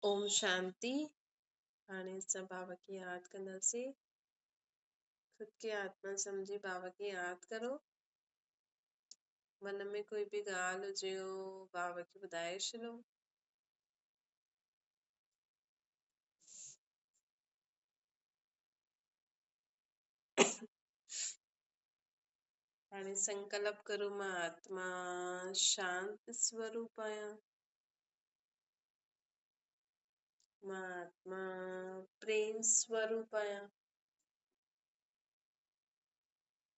اوم شانتي. هاڻي اسان بابا کي ياد ڪنداسين. خود کي آتما سمجهي بابا کي ياد ڪرو. من ۾ ڪوئي به ڳالهه هجي بابا کي ٻڌائي ڇڏو. هاڻي سنڪلپ ڪرو مان آتما شانت سوروپ آهيان. مان آتما پريم سوروپ آهيان.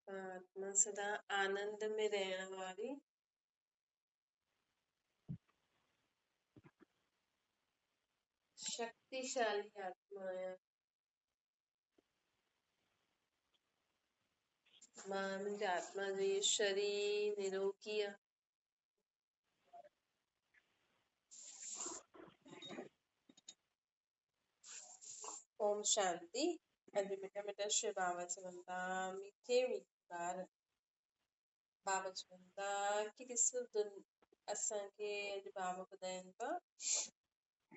مان آتما سدا آنند ۾ رهڻ واري شڪتيشالي آتما آهيان. مان منهنجي آتما جو اهو شرير نروگي آهي. اوم شانتي. اڄ مٺا مٺا شو بابا چون ٿا مٺي مٺي ٻار. بابا چون ٿا ڪه ڏسو اسان کي اڄ بابا ٻڌائين ٿا،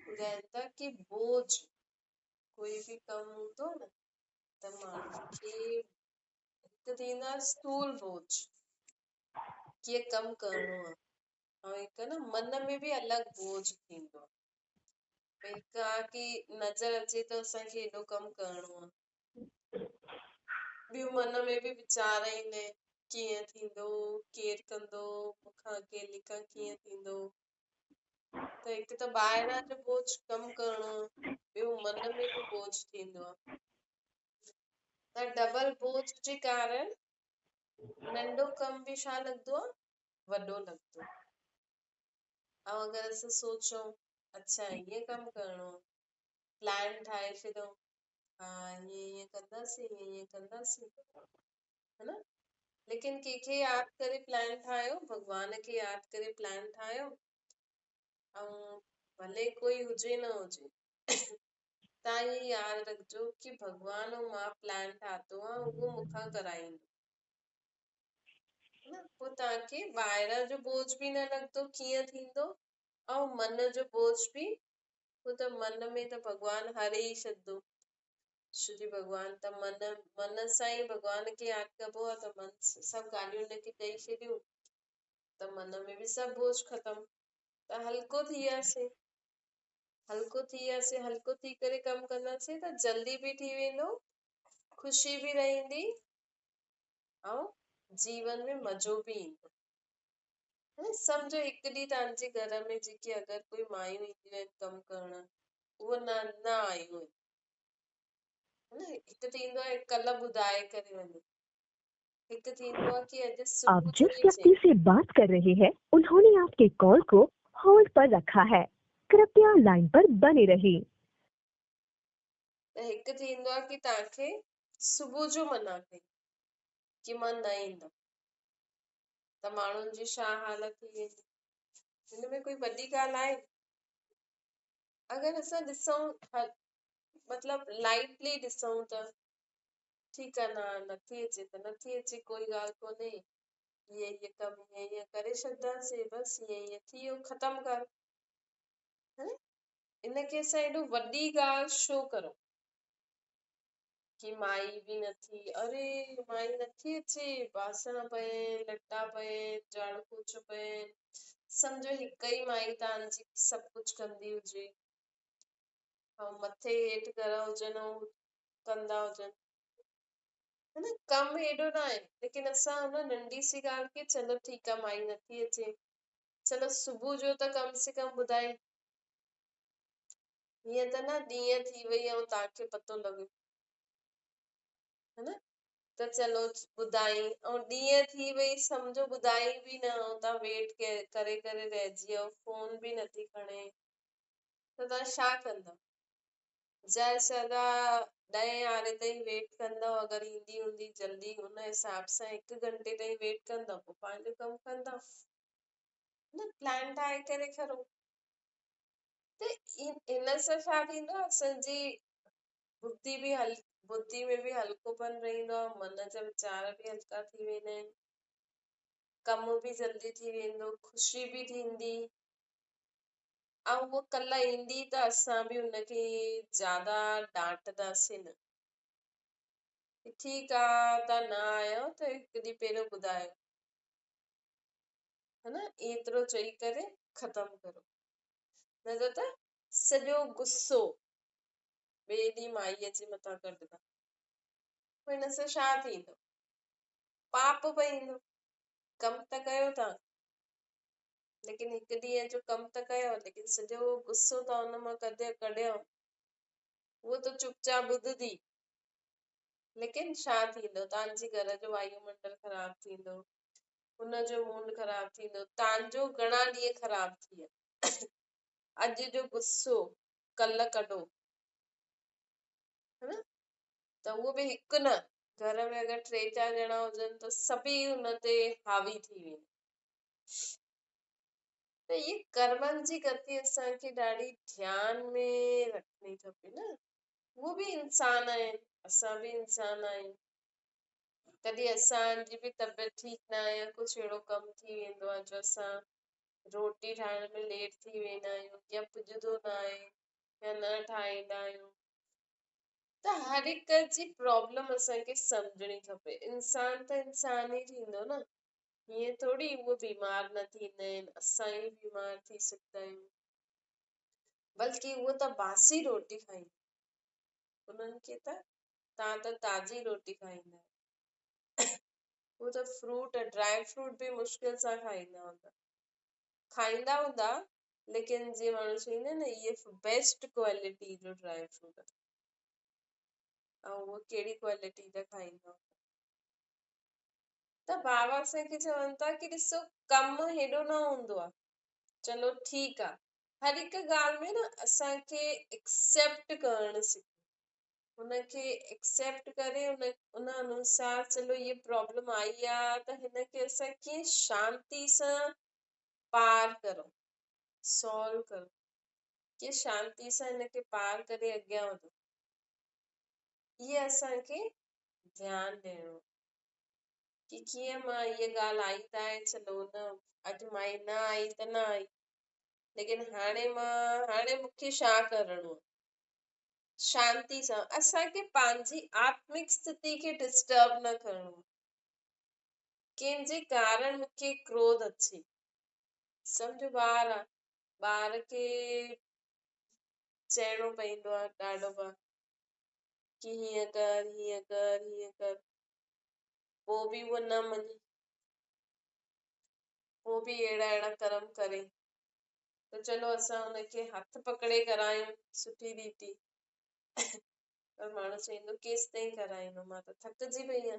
ٻڌائين ٿا ڪه بوجهه ڪوئي به ڪم هوندو آهي نه ته ماڻهو کي هڪ ٿيندو آهي اسٿول بوجهه ڪيئن ڪم ڪرڻو آهي، ۽ هڪ نه من ۾ به الڳ بوجهه ٿيندو آهي. ڀئي هڪ آهي ڪه نظر اچي ٿو اسان کي هيڏو ڪم ڪرڻو آهي، ٻيو من ۾ به ويچار ايندا آهن ڪيئن ٿيندو، ڪير ڪندو، مون کان اڪيلي کان ڪيئن ٿيندو. ته هڪ ته ٻاهران جو بوجهه ڪم ڪرڻو آهي، ٻيو من ۾ به بوجهه ٿيندو آهي. ته ڊبل بوجهه جي ڪارڻ ننڍو ڪم به ڇا لڳندو آهي، وڏو لڳندو آهي. ۽ اگر اسان سوچون اڇا ائين ڪم ڪرڻو آهي، پلان ٺاهي ڇڏون، ها ائين ائين ڪنداسين، ائين ائين ڪنداسين، ها نه. ليڪن ڪنهن کي ياد ڪري پلان ٺاهيو، ڀڳوان کي ياد ڪري پلان ٺاهيو، ۽ ڀلي ڪوئي هجي نه هجي، توهان اهو ياد رکجو ڪه ڀڳوان ۽ مان پلان ٺاتو آهي، اهو مون کان ڪرائيندو، ها نه. پوءِ توهان کي ٻاهران جو بوجهه به نه لڳندو ڪيئن ٿيندو، ۽ من جو بوجهه به. پوءِ ته من ۾ ته ڀڳوان هري ئي ڇڏندو. شري ڀڳوان ته من سان ئي ڀڳوان کي ياد ڪبو آهي، ته من سڀ ڳالهيون هن کي ڏيئي ڇڏيون ته من ۾ به سڀ بوجهه ختم. ته هلڪو ٿي وياسين، هلڪو ٿي وياسين، هلڪو ٿي ڪري ڪم ڪنداسين ته جلدي به ٿي ويندو، خوشي به رهندي ۽ جيون ۾ مزو به ايندو. سمجهو هڪ ڏينهن توهان جي گهر ۾ جيڪي اگر ڪوئي مايون اينديون آهن ڪم ڪرڻ، اهو نه آيون آهن، ها نه. هڪ ٿيندو آهي ڪلهه ٻڌائي ڪري وڃي، هڪ ٿيندو آهي ڪه اڄ صبح आप جو जिस ئي व्यक्ति چئي. से बात कर रहे हैं उन्होंने आपके कॉल को होल्ड पर रखा है, कृपया लाइन पर बने रहिए। त हिकु थींदो आहे की तव्हांखे सुबुह जो मना कई की मां न ईंदमि, त माण्हुनि जी छा हालत थी वेंदी। हिन में कोई वॾी ॻाल्हि आहे? अगरि असां ॾिसूं, लाइटली ॾिसूं त ठीकु आहे, न नथी अचे त नथी अचे, कोई ॻाल्हि कोन्हे, हीअ हीअ कमु हीअ हीअ करे छॾींदासीं, बसि हीअ हीअ थी वियो, ख़तमु कर। हा? इन खे असां एॾो वॾी ॻाल्हि छो करूं की माई बि नथी, अरे माई नथी अचे, बासण पया आहिनि, लटा पया आहिनि, झाड़ू पोछो पया आहिनि। सम्झो हिकु ई माई तव्हांजी सभु कुझु कंदी हुजे, ऐं मथे हेठि घर हुजनि ऐं कंदा हुजनि, हा न। कमु एॾो न आहे, लेकिन असां हुन नंढी सी ॻाल्हि खे चलो ठीकु आहे माई नथी अचे, चलो सुबुह जो त कम से कम ॿुधाए, हीअं त न ॾींहुं थी वई ऐं तव्हांखे पतो लॻो, हा न, त चलो ॿुधाई, ऐं ॾींहुं थी वई सम्झो ॿुधाई बि न, ऐं तव्हां वेट करे करे रहिजी वियो, फोन बि नथी खणे, त तव्हां छा कंदव? ज़ाहिर सदा ॾहें यारहें ताईं वेट कंदव, अगरि ईंदी हूंदी जल्दी हुन हिसाब सां हिकु घंटे ताईं वेट कंदव, पोइ पंहिंजो कमु कंदव, न। प्लान ठाहे करे खणो। त हिन सां छा थींदो आहे, असांजी बुद्धि में बि हल्कोपन रहंदो आहे, मन जा वीचार बि हल्का थी वेंदा आहिनि, कमु बि जल्दी थी वेंदो, ख़ुशी बि थींदी, ऐं उहा कल्ह ईंदी त असां बि हुनखे ज़्यादा डांटंदासीं न की ठीकु आहे, तव्हां न आया आहियो त हिकु ॾींहुं पहिरियों ॿुधायो, है न? एतिरो चई करे ख़तमु करो, न त त सॼो गुस्सो ॿिए ॾींहुं माईअ जे मथां कढंदा। पोइ हिन सां छा थींदो? पाप पईंदो। कमु त कयो था, लेकिन हिकु ॾींहं जो कमु त कयो, लेकिन सॼो गुस्सो था हुन मां कढियो। उहो त चुपचाप ॿुधंदी, लेकिन छा थींदो? तव्हांजे घर जो वायुमंडल ख़राबु थींदो, हुनजो मूड ख़राबु थींदो, तव्हांजो घणा ॾींहं ख़राबु थी विया। अॼु जो गुस्सो कल्ह कढो, है न? त उहो बि हिकु न, घर में अगरि टे चारि ॼणा हुजनि त सभई हुन ते हावी थी वेंदा। त इहे कर्मनि जी गति असांखे ॾाढी ध्यान में रखणी खपे न। उहो बि इंसान आहिनि, असां बि इंसान आहियूं। कॾहिं असांजी बि तबियत ठीकु न आहे या कुझु अहिड़ो कमु थी वेंदो आहे जो असां रोटी ठाहिण में लेट थी वेंदा आहियूं या पुॼंदो न आहे या न ठाहींदा आहियूं। त हर हिक जी प्रॉब्लम असांखे सम्झणी खपे। इंसान त इंसान ई थींदो न, हीअं थोरी उहो बीमार न थींदा आहिनि, असां ई बीमार थी सघंदा आहियूं। बल्कि उहो त बासी रोटी खाईंदा, उन्हनि खे त तव्हां त ताज़ी रोटी खाईंदा आहियो। उहो त फ्रूट, ड्राई फ्रूट बि मुश्किल सां खाईंदा हूंदा, खाईंदा हूंदा, लेकिन जीअं माण्हू चवंदा आहिनि न, इहे बेस्ट क्वालिटी जो ड्राई फ्रूट आहे, ऐं उहो कहिड़ी क्वालिटी जा खाईंदा हूंदा। त बाबा असांखे चवनि था की ॾिसो, कमु हेॾो न हूंदो आहे, चलो ठीकु आहे। हर हिकु ॻाल्हि में न असांखे एक्सेप्ट करणु सिख, हुनखे एक्सेप्ट करे उन अनुसार चलो इहा प्रॉब्लम आई आहे त हिनखे असां कीअं शांति सां पार करूं, सॉल्व करूं, कीअं शांति सां हिनखे पार करे अॻियां वधूं, इहे असांखे ध्यानु ॾियणो की कीअं मां इहा ॻाल्हि आई त आहे, चलो न अॼु माई न आई त न आई, लेकिन हाणे मूंखे छा करिणो आहे? शांति सां असांखे पंहिंजी आत्मिक स्थिति खे डिस्टर्ब न करिणो आहे, कंहिंजे कारण मूंखे क्रोध अचे। सम्झो ॿार आहे, ॿार खे चइणो पवंदो आहे ॾाढो बार की हीअं कर, हीअं कर, हीअं कर, पोइ बि उहो न मञे, पोइ बि अहिड़ा अहिड़ा कर्म करे, त चलो असां हुनखे हथु पकड़े करायूं सुठी रीति। पर माण्हू चवंदो केसि ताईं कराईंदो, मां त थकिजी पई आहियां,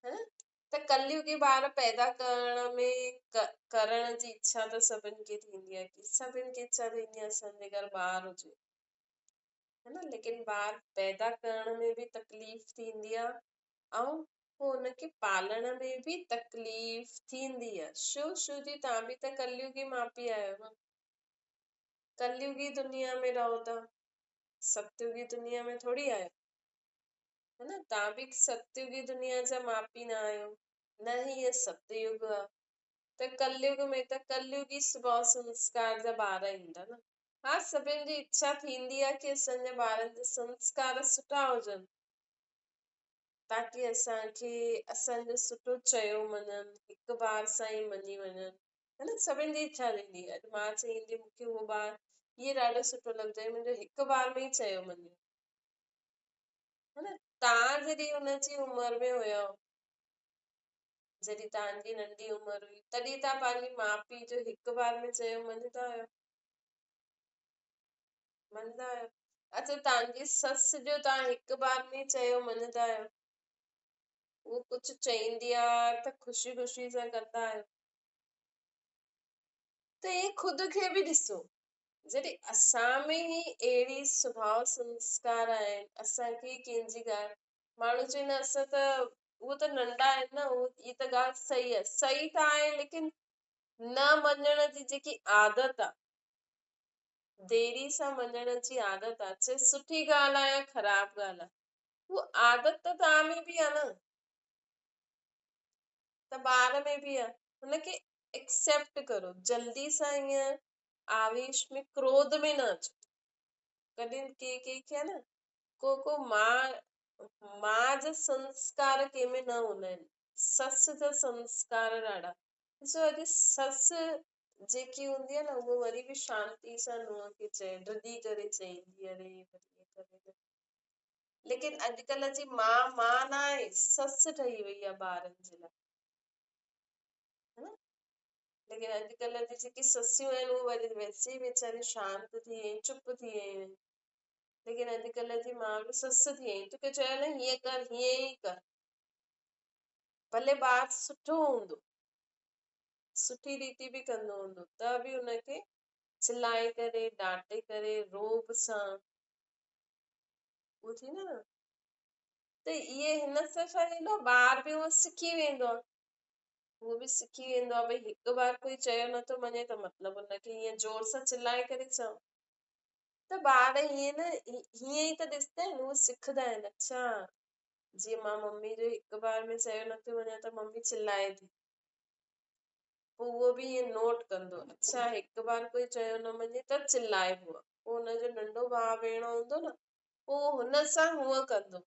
है न? त कलयुगी ॿार पैदा करण में करण जी इच्छा त सभिनि खे थींदी आहे की सभिनि खे इच्छा थींदी आहे असांजे घर ॿार हुजे, है न? लेकिन ॿार पैदा करण में बि तकलीफ़ थींदी आहे ऐं पोइ हुनखे पालण में बि तकलीफ़ थींदी आहे। छो? छो जी तव्हां बि त कलयुगी माउ पीउ आहियो न, कलयुगी दुनिया में रहो था, सतयुगी दुनिया में थोरी आहियो, है न? तव्हां बि सतयुगी दुनिया जा माउ पीउ न आहियो, न हीअ सतयुग आहे। त कलयुग में त कलयुगी स्वभाव संस्कार जा ॿार ईंदा न। हा, सभिनि जी इच्छा थींदी आहे की असांजे ॿारनि जा संस्कार सुठा हुजनि, ताकी असांखे असांजो सुठो चयो मञनि, हिकु बार सां ई मञी वञनि, है न? सभिनि जी इच्छा थींदी आहे। अॼु मां चईंदी मूंखे उहो ॿार इहो ॾाढो सुठो लॻंदो आहे, मुंहिंजो हिकु बार में ई चयो मञे, है न? तव्हां जॾहिं हुनजी उमिरि में हुयो, जॾहिं तव्हांजी नंढी उमिरि हुई, तॾहिं तव्हां पंहिंजी माउ पीउ जो हिकु बार में चयो मञंदा हुयो? मञंदा आहियो? अच्छा, तव्हांजी ससु जो तव्हां हिकु बार में चयो मञंदा आहियो? उहो कुझु चईंदी आहे त ख़ुशी ख़ुशी सां कंदा आहियो? त इहे ख़ुदि खे बि ॾिसो, जॾहिं असां में ई अहिड़ी स्वभाव संस्कार आहिनि, असांखे कंहिंजी ॻाल्हि माण्हू चवंदा असां त उहो त नंढा आहिनि न, उहो इहा त ॻाल्हि सही आहे, सही त आहे, लेकिन न मञण जी जेकी आदत आहे, देरी सां मञण जी आदत आहे, चाहे सुठी ॻाल्हि आहे या ख़राबु ॻाल्हि आहे, उहा आदत त तव्हां में बि आहे न, त ॿार में बि आहे। हुनखे एक्सेप्ट करो, जल्दी सां ईअं آويش ۾ ڪروڌ ۾ نه اچو. ڪڏهن ڪي ڪي کي نه ڪو ڪو ماء جا سنسڪار ڪنهن ۾ نه هوندا آهن، سس جا سنسڪار ڏاڍا. ڏسو اڄ سس جيڪي هوندي آهي نه اها وري به شانتي سان ننهن کي چئي، ڊڄي ڪري چئيندي اري وري ائين ڪري نه. ليڪن اڄڪلهه جي ماء ماء نه آهي، سس ٺهي وئي آهي ٻارن جي لاءِ، ها نه؟ ليڪن اڄڪلهه جي جيڪي سسيون آهن اهي وري ويسي ئي ويچاري شانت ٿي ويون، چپ ٿي ويون آهن. ليڪن اڄڪلهه جي ماء به سس ٿي وئي، توکي چيو نه هيئن ڪر، هيئن ئي ڪر. ڀلي ٻار سٺو هوندو، سٺي ريتي به ڪندو هوندو، ته به هن کي چلائي ڪري، ڊانٽي ڪري، روب سان اهو ٿيندو نه. ته اهي هن سان ڇا ٿيندو آهي، ٻار به اهو سکي ويندو آهي، اهو به سکي ويندو آهي ڀئي هڪ بار ڪوئي چيو نٿو مڃي ته مطلب هن کي هيئن زور سان چلائي ڪري چئون. ته ٻار ائين نه هيئن ئي ته ڏسندا آهن، اهي سکندا آهن. اڇا جيئن مان ممي جو هڪ بار ۾ چيو نٿي وڃان ته ممي چلائي ٿي، پوءِ اهو به ائين نوٽ ڪندو، اڇا هڪ بار ڪوئي چيو نه مڃي ته چلائبو آهي. پوءِ هن جو ننڍو ڀاءُ ڀيڻ هوندو نه، پوءِ هن سان هونئن ڪندو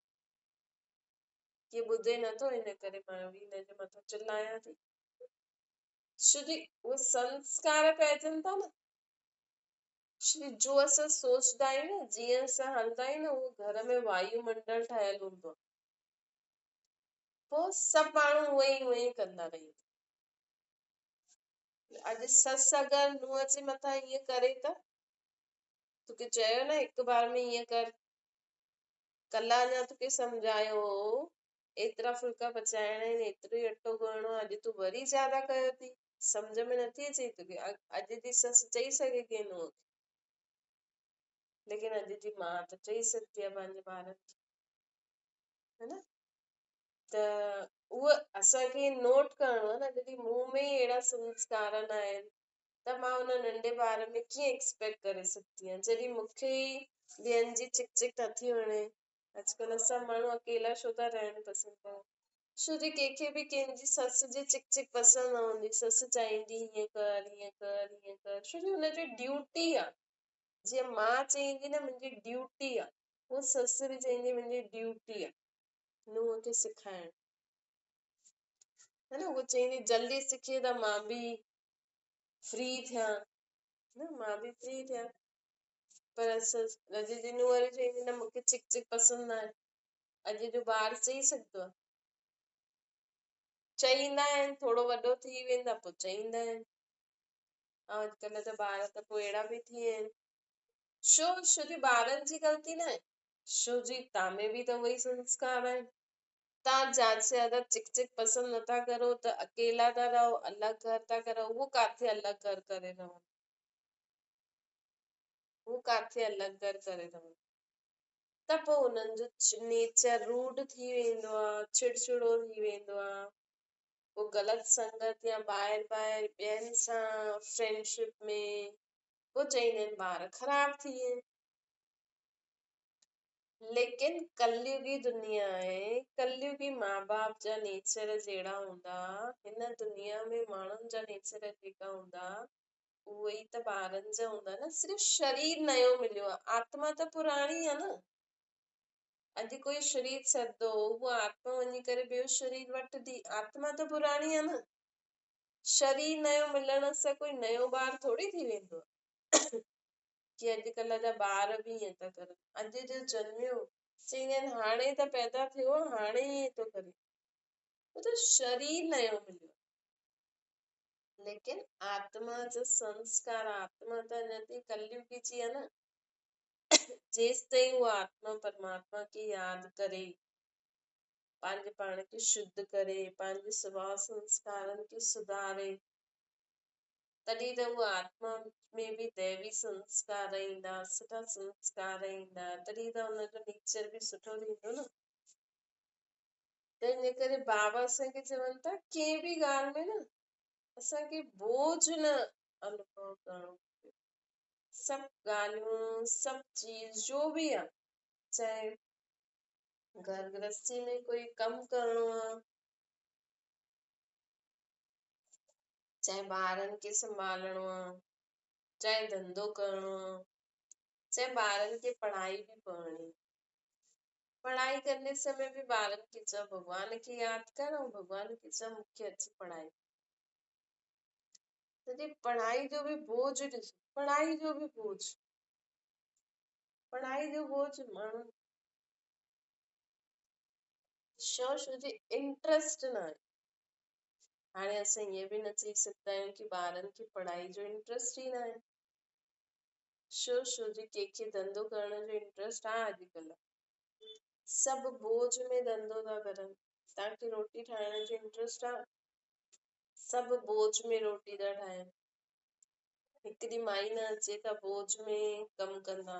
ڪي ٻڌي نٿو، ان ڪري مان به هن جي مٿان چلايان ٿي. ڇو جي اهي سنسڪار پئجن ٿا نه، ڇو جو اسان سوچدا آهيون نه، جيئن اسان هلندا آهيون نه، اهو گهر ۾ وايومنڊل ٺهيل هوندو آهي، پوءِ سڀ ماڻهو اهو ئي اهو ئي ڪندا رهندا. اڄ سس اگر ننهن جي مٿان ائين ڪري ته توکي چيو نه هڪ بار ۾ ائين ڪر، ڪلهه اڃا توکي سمجهايو هو ايترا ڦلڪا پچائڻا آهن، ايترو ئي اٽو ڳوهڻو آهي، اڄ تون وري زياده ڪيو ٿي، سمجهه ۾ نٿي اچي توکي. اڄ جي سس چئي سگهي ڪين ننهن کي، ليڪن اڄ جي ماءُ ته چئي سگهندي آهي پنهنجي ٻارن کي، ها نه؟ ته اهو اسان کي نوٽ ڪرڻو آهي نه، جڏهن مون ۾ ئي اهڙا سنسڪار نه آهن ته مان هن ننڍي ٻار ۾ ڪيئن ايڪسپيڪٽ ڪري سگهندي آهيان؟ جڏهن مون کي ئي ٻين جي چڪ چڪ نٿي وڻي. اڄڪلهه سڀ ماڻهو اڪيلا ڇو ٿا رهڻ پسند ڪن؟ ڇو جي ڪنهن کي به ڪنهن جي سس جي چڪ چڪ پسند نه هوندي. سس چاهيندي هيئن ڪر، هيئن ڪر، هيئن ڪر، ڇو جي هن جي ڊيوٽي آهي. جيئن ماءُ چئيندي نه منهنجي ڊيوٽي آهي، اها سس به چئيندي منهنجي ڊيوٽي آهي ننهن کي سکائڻ، ها نه؟ اها چئيندي جلدي سکي ته مان به فري ٿيان، نه مان به فري ٿيان. پر سس اڄ جي ننهن وري چئيندي نه مون کي چڪ چڪ پسند نه آهي. اڄ جو ٻار چئي سگهندو آهي؟ چئيندا آهن، ٿورو وڏو ٿي ويندا پوءِ چئيندا آهن. ۽ اڄڪلهه جا ٻار ته پوءِ اهڙا به ٿي ويا آهن. ڇو؟ ڇو جي ٻارن جي غلطي نه آهي، ڇو جي توهان ۾ به ته اهي ئي سنسڪار آهن. توهان زياده سي زياده چڪ چڪ پسند نٿا ڪرو ته اڪيلا ٿا رهو، الڳ گهر ٿا ڪرو. اهو ڪاٿي الڳ گهر ڪري رهن، اهو ڪاٿي الڳ گهر ڪري رهن، ته پوءِ هنن جو نيچر روڊ ٿي ويندو آهي، چڙچڙو ٿي ويندو آهي. پوءِ غلط سنگت يا ٻاهر ٻاهر ٻين سان فرينڊشپ ۾ پوءِ چئيندا آهن ٻار خراب ٿي ويا آهن. ليڪن ڪليگي دنيا آهي، ڪليگي ماءُ باپ جا نيچر جهڙا هوندا، هن دنيا ۾ ماڻهن جا نيچر جيڪا هوندا اهي ئي ته ٻارن جا هوندا نه. صرف شرير نيو مليو آهي، آتما ته پراڻي آهي نه. اڄ ڪوئي شرير ڇڏندو، اها آتما وڃي ڪري ٻيو شرير وٺندي، آتما ته پراڻي آهي نه. شرير نيو ملڻ سان ڪوئي نيو ٻار ٿوري ٿي ويندو آهي. ڪي اڄڪلهه جا ٻار به ائين ٿا ڪرن. اڄ جو جنميو چئيندا آهن هاڻي ته پيدا ٿيو آهي، هاڻي ائين ٿو ڪري. اهو ته شرير نيو مليو، ليڪن آتما جا سنسڪار، آتما ته اڃا تائين ڪليگي جي آهي نه. جيستائين اها آتما پرماتما کي ياد ڪري، پنهنجي پاڻ کي شڌ ڪري، پنهنجي سڀاءُ سنسڪارن کي سڌاري، تڏهن ته اها آتما ۾ به ديوي سنسڪار ايندا، سٺا سنسڪار ايندا، تڏهن ته هن جو نيچر به سٺو ٿيندو نه. ته ان ڪري بابا اسان کي چون ٿا ڪنهن به ڳالهه ۾ نه اسان کي بوجهه نه انوڀو ڪرڻو کپي. سڀ ڳالهيون، سڀ چيز جو به آهي، چاهي گهر گرهستي ۾ ڪوئي ڪم ڪرڻو آهي، چاهي ٻارن کي سنڀالڻو آهي، चाहे धंधो करिणो आहे, चाहे ॿारनि खे पढ़ाई बि पढ़णी। पढ़ाई कंदे समय बि ॿारनि खे चओ भॻवान खे यादि कर ऐं भॻवान खे चओ मूंखे अची पढ़ाए। सॼी पढ़ाई जो बि बोझ ॾिसो, पढ़ाई जो बि बोझ, पढ़ाई जो बोझ माण्हू छो छो जे इंट्रस्ट न आहे। हाणे असां ईअं बि न चई सघंदा आहियूं की ॿारनि खे पढ़ाई जो इंट्रस्ट ई न आहे। छो छो जे कंहिंखे धंधो करण जो इंट्रस्ट आहे अॼुकल्ह, सभु बोझ में धंधो था करनि। तव्हांखे रोटी ठाहिण जो इंट्रस्ट आहे, सभु बोझ में रोटी था ठाहिनि। हिकु ॾींहुं माई न अचे त बोझ में कमु कंदा।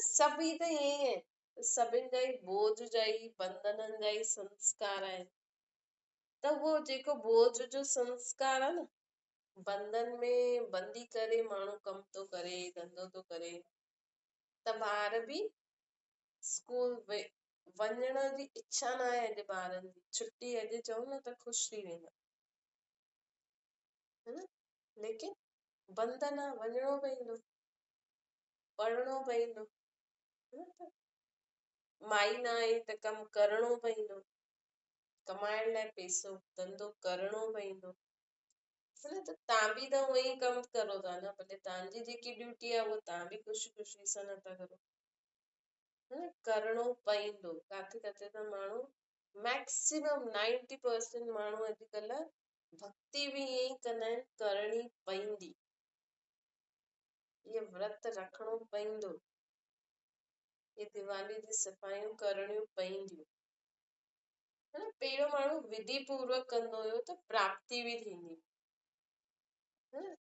सभु ई त ईअं ई आहिनि, सभिनि जा ई बोझ जा ई बंधननि जा ई संस्कार आहिनि। त उहो जेको बोझ जो संस्कार आहे न, बंधन में बंदी करे माण्हू कमु थो करे, धंधो थो करे, त ॿार बि स्कूल वञण जी इच्छा न आहे अॼु ॿारनि जी। छुट्टी अॼु चऊं न त ख़ुशि थी वेंदा, है न। लेकिन बंधन आहे, वञिणो पवंदो, पढ़णो पवंदो, है न। माई न आई त कमु करिणो पवंदो, कमाइण लाइ पैसो, धंधो करिणो पवंदो, है न। त तव्हां बि त उहो ई कमु करो था न, भले तव्हांजी जेकी ड्यूटी आहे उहो तव्हां बि ख़ुशी ख़ुशी सां नथा करो, है न। करिणो पवंदो। किथे किथे त माण्हू मैक्सिमम 90% माण्हू अॼुकल्ह भक्ति बि ईअं ई कंदा आहिनि, करणी पवंदी, इहो व्रत रखिणो पवंदो, इहे दिवाली जी सफ़ाइयूं करणियूं पवंदियूं, है न। पहिरियों माण्हू विधि पूर्वक कंदो हुयो त प्राप्ति बि थींदी, है न।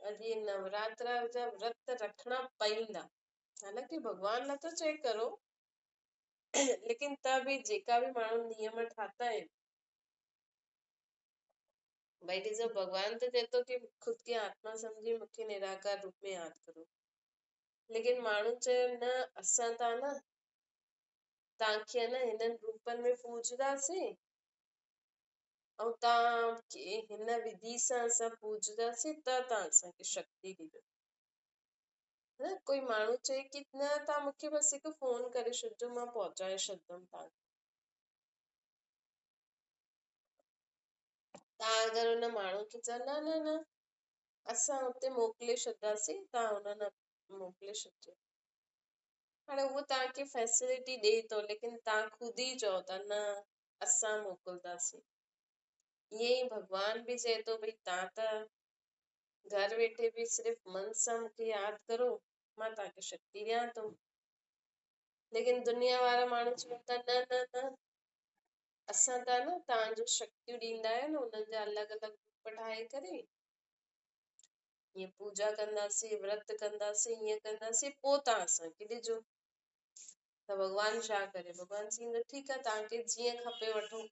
अॼु इहे नवरात्रा जा व्रत रखणा पवंदा, हालांकि भॻवानु नथो चए करो, लेकिन त बि जेका बि माण्हू नियम ठाता आहिनि, भई ॾिसो भॻवानु त चए थो की ख़ुदि खे आत्मा सम्झी मूंखे निराकार रूप में यादि करो, लेकिन माण्हू चयो न असां त न तव्हांखे न हिननि रूपनि में पूजंदासीं ऐं तव्हांखे हिन विधि सां असां पूजंदासीं त तव्हां असांखे शक्ति ॾींदो, है न। कोई माण्हू चए की न तव्हां मूंखे बसि हिकु फ़ोन करे छॾिजो, मां पहुचाए छॾींदमि तव्हांखे। तव्हां अगरि हुन माण्हू खे चओ न न न असां हुते मोकिले छॾींदासीं, तव्हां हुन मोकिले छॾिजो। हाणे उहो तव्हांखे फैसिलिटी ॾिए थो, लेकिन तव्हां ख़ुदि ई चओ था न असां मोकिलिंदासीं। ईअं ई भॻवानु बि चए थो भई तव्हां त घर वेठे बि सिर्फ़ु मन सां मूंखे यादि करो, मां तव्हांखे शक्ति ॾियां थो। लेकिन दुनिया वारा माण्हू चवनि था न न न असां त न तव्हांजो शक्तियूं ॾींदा आहियूं न, उन्हनि जा अलॻि अलॻि रूप ठाहे करे ईअं पूजा कंदासीं, व्रत कंदासीं, ईअं कंदासीं, पोइ तव्हां असांखे ॾिजो। त भॻवानु छा करे? भॻवानु चईंदो ठीकु आहे, तव्हांखे जीअं खपे वठो।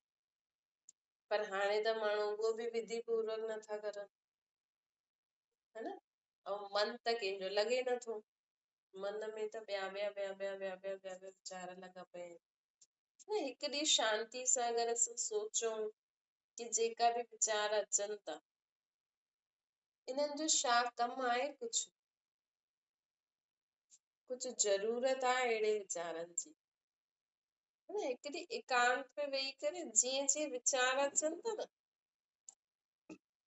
पर हाणे त माण्हू उहो बि विधि पूर्वक नथा करनि, है न। ऐं मन त कंहिंजो लॻे नथो, मन में त ॿिया ॿिया ॿिया ॿिया ॿिया ॿिया ॿिया ॿिया वीचार लॻा पिया आहिनि। न हिकु ॾींहुं शांति सां अगरि असां सोचूं की जेका बि वीचार अचनि था, इन्हनि जो छा कमु आहे? कुझु कुझु ज़रूरत आहे अहिड़े वीचारनि जी, है न। हिकु ॾींहुं एकांत में वेही करे जीअं जीअं वीचार अचनि था न,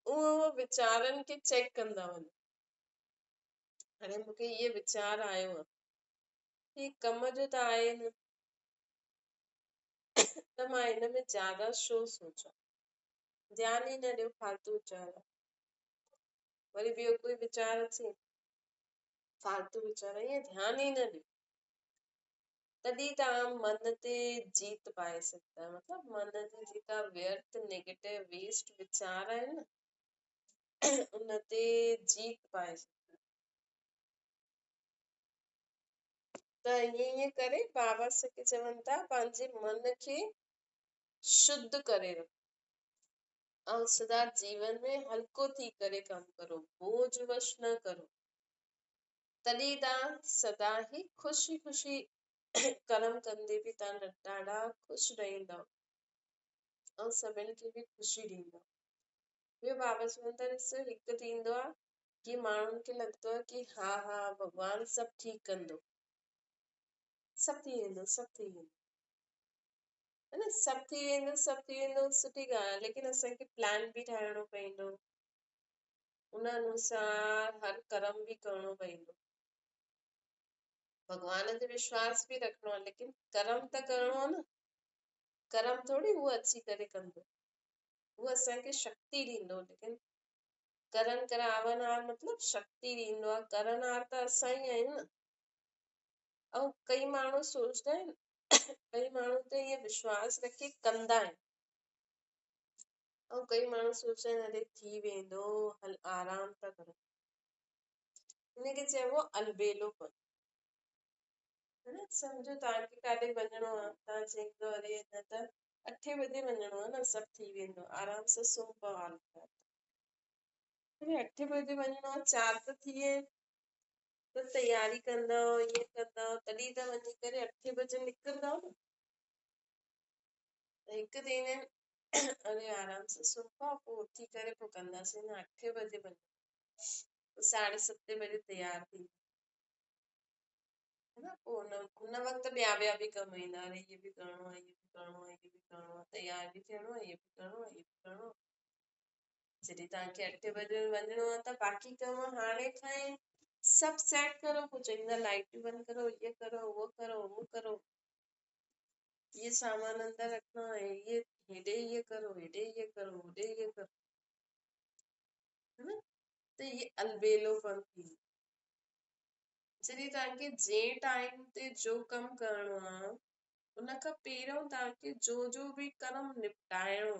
उहो उहो वीचारनि खे चेक कंदा वञो। हाणे मूंखे इहो वीचार आयो आहे, हीउ कम जो त आहे न, त मां हिन में ज़्यादा छो सोचां? ध्यानु ई न ॾियो फालतू वीचार। वरी ॿियो कोई वीचार अचे, फालतू वीचार, ईअं ध्यानु ई न ॾियो, तॾहिं तव्हां मन ते जीत पाए सघंदा आहियो। मतिलबु मन जी जेका व्यर्थ नेगेटिव वेस्ट वीचार आहिनि न, उन ते जीत पाए सघंदा। त ईअं ईअं करे बाबा असांखे चवनि था पंहिंजे मन खे शुद्ध करे रखो ऐं सदा जीवन में हल्को थी करे कमु करो, बोझ वश न करो, तॾहिं तव्हां सदा ई ख़ुशी ख़ुशी कर्म कंदे बि तव्हां ॾाढा ख़ुशि रहंदव ऐं सभिनी खे बि ख़ुशी ॾींदव। ॿियो बाबा चवनि था ॾिस, हिकु थींदो आहे ڪي माण्हुनि खे लॻंदो आहे की हा हा भॻवानु सभु ठीकु कंदो, सभु थी वेंदो, सभु थी वेंदो, है न? सभु थी वेंदो, सभु थी वेंदो, सुठी ॻाल्हि आहे, लेकिन असांखे प्लान बि ठाहिणो पवंदो, उन अनुसार हर कर्म बि करिणो पवंदो। भॻवान ते विश्वास बि रखिणो आहे, लेकिन कर्म त करिणो आहे न। कर्म थोरी उहो अची करे कंदो, उहो असांखे शक्ति ॾींदो, लेकिन करण करावणहार मतिलबु शक्ति ॾींदो आहे, करणहार त असां ई आहियूं न। ऐं कई माण्हू सोचंदा आहिनि, कई माण्हू त ईअं विश्वास रखे कंदा आहिनि, ऐं कई माण्हू सोचंदा आहिनि अरे थी वेंदो, हल आराम था करूं। हिनखे चइबो आहे अलबेलोपन, है न? सम्झो तव्हांखे काॾे वञिणो आहे, तव्हां चईंदो अरे न त 8 बजे वञिणो आहे न, सभु थी वेंदो, आराम सां सुम्ही पओ हाल। अरे 8 बजे वञिणो आहे, 4 त थी विया आहिनि, त तयारी कंदव, ईअं कंदव, तॾहिं त वञी करे 8 बजे निकिरंदव न। त हिकु त ईंदा आहिनि अरे आराम सां सुम्ही पओ, पोइ उथी करे पोइ कंदासीं न, 8 बजे वञो, पोइ 7:30 बजे तयारु थी, है न? पोइ हुन वक़्तु ॿिया ॿिया बि कम ईंदा, अरे इहो बि करिणो आहे, इहो बि करिणो आहे, इहो बि करिणो आहे, तयारु बि थियणो आहे, इहो बि करिणो आहे, इहो बि करिणो आहे। जॾहिं तव्हांखे 8 बजे वञिणो आहे त बाक़ी कम हाणे खां ई सभु सेट करो, पोइ चईंदा लाइटूं बंदि करो, इहो करो, उहो करो, उहो करो, इहे सामान अंदरि रखिणो आहे, इहे हेॾे इहे करो, हेॾे इहे करो, होॾे इहे करो, है न? त इहे अलबेलोपन थी वेंदो। जॾहिं तव्हांखे जंहिं टाइम ते जो कमु करिणो आहे, उन खां पहिरियों तव्हांखे जो जो बि कर्म निपटाइणो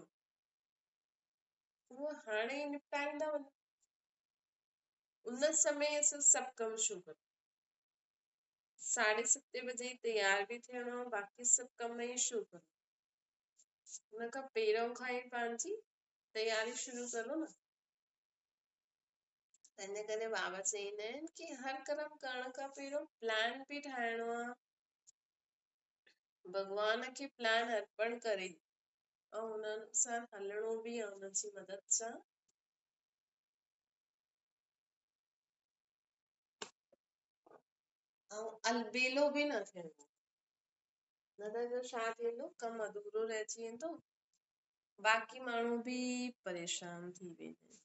उहो हाणे ई निपटाईंदा वञो। उन समय असां सभु कमु शुरू कयूं, 7:30 बजे ई तयारु बि थियणो आहे, बाक़ी सभु कम ई शुरू करूं। उन खां पहिरियों खां ई पंहिंजी तयारी शुरू करो न। त इन करे बाबा चईंदा आहिनि की हर कर्म करण खां पहिरियों प्लान बि ठाहिणो आहे, भॻवान खे प्लान अर्पण करे ऐं हुन अनुसार हलणो बि आहे हुनजी मदद सां। ऐं अलबेलो बि न थियणो, न त छा थींदो, कमु अधूरो रहिजी वेंदो, बाक़ी माण्हू बि परेशान थी वेंदा आहिनि।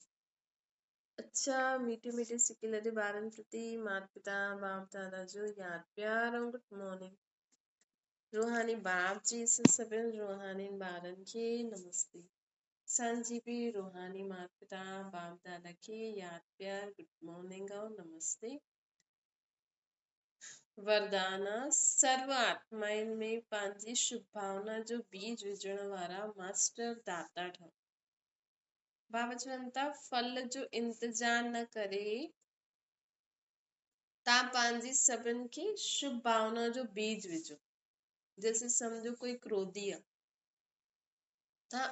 अच्छा, मीठे मीठे सिकिल जे ॿारनि प्रति माता पिता बाप दादा जो यादि प्यार ऐं गुड मॉर्निंग। रूहानी बाप जी सां सभिनी रूहानी ॿारनि खे नमस्ते। असांजी बि रूहानी माता पिता बाप दादा खे यादि प्यार, गुड मॉर्निंग ऐं नमस्ते। वरदाना सर्व आत्माइनि में पंहिंजी शुभ भावना जो बीज विझण वारा मास्टर दाता ठहो। बाबा चवनि था फल जो इंतज़ार न करे तव्हां पंहिंजी सभिनी खे शुभ भावना जो बीज विझो। जैसे सम्झो कोई क्रोधी आहे, तव्हां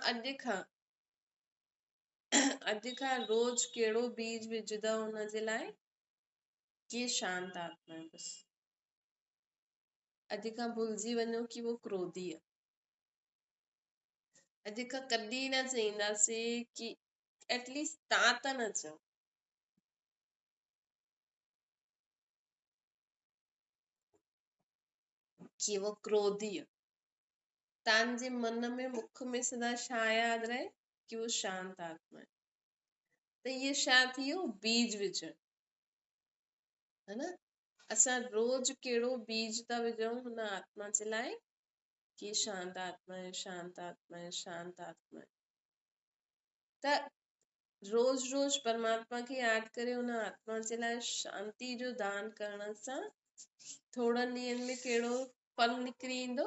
अॼु खां रोज़ कहिड़ो बीज विझंदव हुनजे लाइ की शांत आत्मा आहे। बसि अॼु खां भुलिजी वञो की उहो क्रोधी आहे। अॼु खां कॾहिं न चईंदासीं की एटलीस्ट तव्हां त न चओ। की उहो क्रोधी आहे। तव्हांजे मन में मुख में सदा छा यादि रहे की उहो शांत आत्मा आहे। त इहो छा थी वियो, बीज विझणु, है न? असां रोज़ कहिड़ो बीज था विझूं हुन आत्मा जे लाइ की शांत आत्मा आहे, शांत आत्मा आहे, शांत आत्मा आहे। त रोज़ रोज़ परमात्मा खे यादि करे हुन आत्मा जे लाइ शांति जो दान करण सां थोरनि ॾींहंनि में कहिड़ो फल निकिरी ईंदो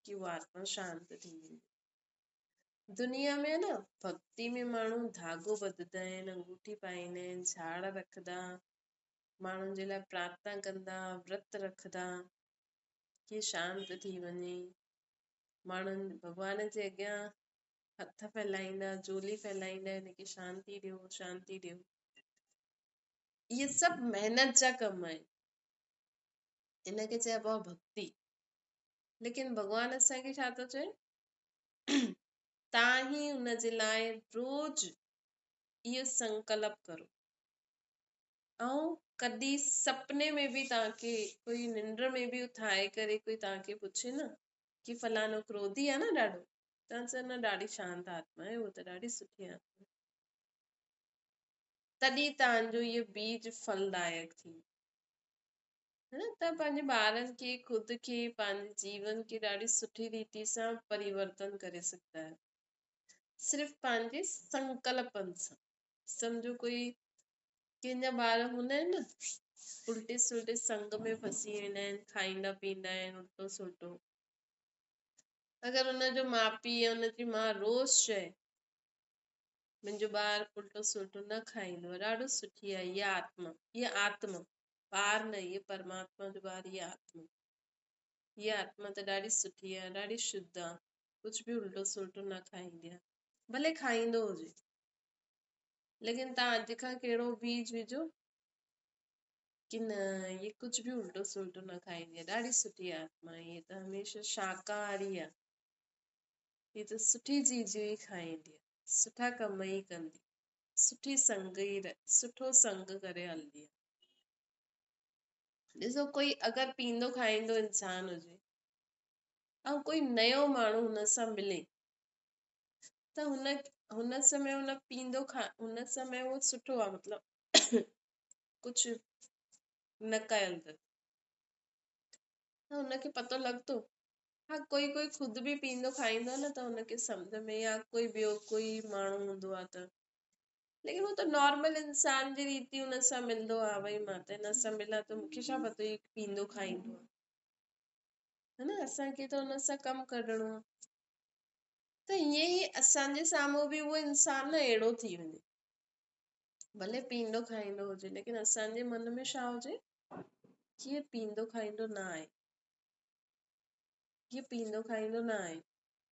की उहा आत्मा शांत थी वेंदी। दुनिया में न भक्ति में माण्हू धागो ॿधंदा आहिनि, अंगूठी पाईंदा आहिनि, झाड़ रखंदा, माण्हुनि जे लाइ प्रार्थना कंदा, व्रत रखंदा की शांत थी वञे। माण्हुनि भॻवान जे अॻियां हथ फैलाईंदा, झोली फैलाईंदा आहिनि की शांति ॾियो, शांति ॾियो। इहे सभु महिनत जा कम आहिनि, इनखे चइबो आहे भक्ति। लेकिन भॻवान असांखे छा थो चए, तव्हां ई हुन जे लाइ रोज़ इहो संकल्प करो ऐं कॾहिं सपने में बि तव्हांखे कोई निंड में बि उथाए करे कोई तव्हांखे पुछे न की फलानो क्रोधी आहे न ॾाढो, तव्हां चवंदा ॾाढी शांत आत्मा आहे, उहो त ॾाढी सुठी आत्मा आहे। तॾहिं तव्हांजो इहो बीज फलदायक थींदो, है न? त पंहिंजे ॿारनि खे, ख़ुदि खे, पंहिंजे जीवन खे ॾाढी सुठी रीति सां परिवर्तन करे सघंदा आहियो, सिर्फ़ पंहिंजे संकल्पनि सां। सम्झो कोई कंहिंजा ॿार हूंदा आहिनि न, उल्टे सुल्टे संग में फसी वेंदा आहिनि, खाईंदा पीअंदा आहिनि उल्टो सुल्टो। अगरि हुनजो माउ पीउ या हुनजी माउ रोज़ चए मुंहिंजो ॿार उल्टो सुल्टो न खाईंदो आहे, ॾाढो सुठी आहे इहा आत्मा, इहा आत्मा ॿार न, इहो परमात्मा जो ॿार, इहा आत्मा, इहा आत्मा त ॾाढी सुठी आहे, ॾाढी शुद्ध आहे, कुझु बि उल्टो सुल्टो न खाईंदी आहे, भले खाईंदो हुजे, लेकिन तव्हां अॼु खां कहिड़ो बीज विझो की न, इहे कुझु बि उल्टो सुल्टो न खाईंदी आहे, ॾाढी सुठी आत्मा आहे, इहा त हमेशह शाकाहारी आहे, इहा त सुठी चीज़ूं ई खाईंदी आहे, सुठा कम ई कंदी, सुठी संग ई, सुठो संग करे हलंदी आहे। ॾिसो कोई अगरि पीअंदो खाईंदो इंसान हुजे ऐं कोई नयो माण्हू हुन सां मिले त हुन हुन समय हुन पीअंदो खा हुन समय उहो सुठो आहे, मतिलबु कुझु न कयल अथसि त हुनखे पतो लॻंदो। हा, कोई कोई ख़ुदि बि पीअंदो खाईंदो आहे न त हुनखे सम्झ में, या कोई ॿियो कोई माण्हू हूंदो आहे त, लेकिन उहो त नॉर्मल इंसान जी रीति हुन सां मिलंदो आहे, भई मां त हिन सां मिलां त मूंखे छा पतो इहो पीअंदो खाईंदो आहे, है न? असांखे त हुन सां कमु कढिणो आहे। त ईअं ई असांजे साम्हूं बि उहो इंसान न अहिड़ो थी वञे, भले पीअंदो खाईंदो हुजे, लेकिन असांजे मन में छा हुजे की इहो पीअंदो खाईंदो न आहे, इहो पीअंदो खाईंदो न आहे,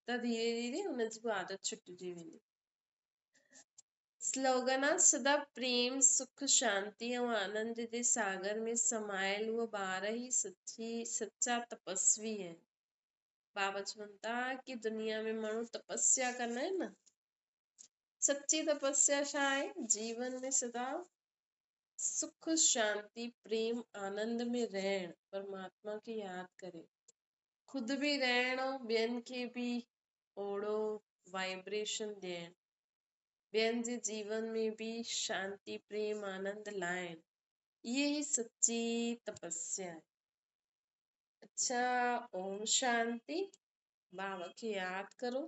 त धीरे धीरे हुनजी बि आदत छुटिजी वेंदी। स्लोगन आहे, सदा प्रेम, सुख, शांति ऐं आनंद जे सागर में समायल उहे ॿार ई सची सच्चा तपस्वी आहिनि। बाबा चवनि था की दुनिया में माण्हू तपस्या कंदा आहिनि न, सच्ची तपस्या छा आहे? जीवन में सदा सुख, शांति, प्रेम, आनंद में रहणु, परमात्मा खे यादि करे ख़ुदि बि रहणु, ॿियनि खे बि ओहिड़ो वाइब्रेशन ॾियणु, ॿियनि जे जीवन में बि शांति, प्रेम, आनंद लाइणु, इहे ई सच्ची तपस्या आहे। अच्छा, ओम शांति। बाबा खे यादि करो।